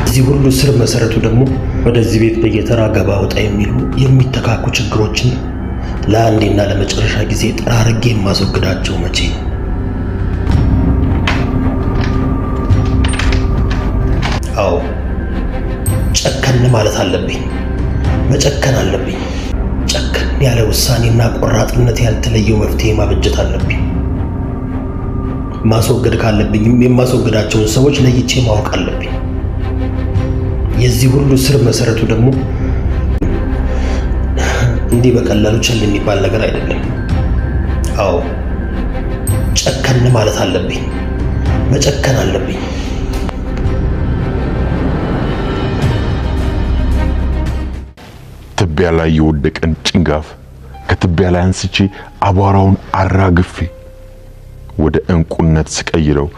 የዚህ ሁሉ ስር መሰረቱ ደግሞ ወደዚህ ቤት በየተራ ገባ ወጣ የሚሉ የሚተካኩ ችግሮችን ለአንዴና ለመጨረሻ ጊዜ ጠራርጌ የማስወግዳቸው መቼ ነው? አዎ፣ ጨከን ማለት አለብኝ። መጨከን አለብኝ። ጨከን ያለ ውሳኔና ቆራጥነት ያልተለየው መፍትሄ ማበጀት አለብኝ። ማስወገድ ካለብኝም የማስወግዳቸውን ሰዎች ለይቼ ማወቅ አለብኝ። የዚህ ሁሉ ስር መሰረቱ ደግሞ እንዲህ በቀላሉ ቸል የሚባል ነገር አይደለም። አዎ፣ ጨከን ማለት አለብኝ። መጨከን አለብኝ። ትቢያ ላይ የወደቀን ጭንጋፍ ከትቢያ ላይ አንስቼ አቧራውን አራግፌ ወደ ዕንቁነት ስቀይረው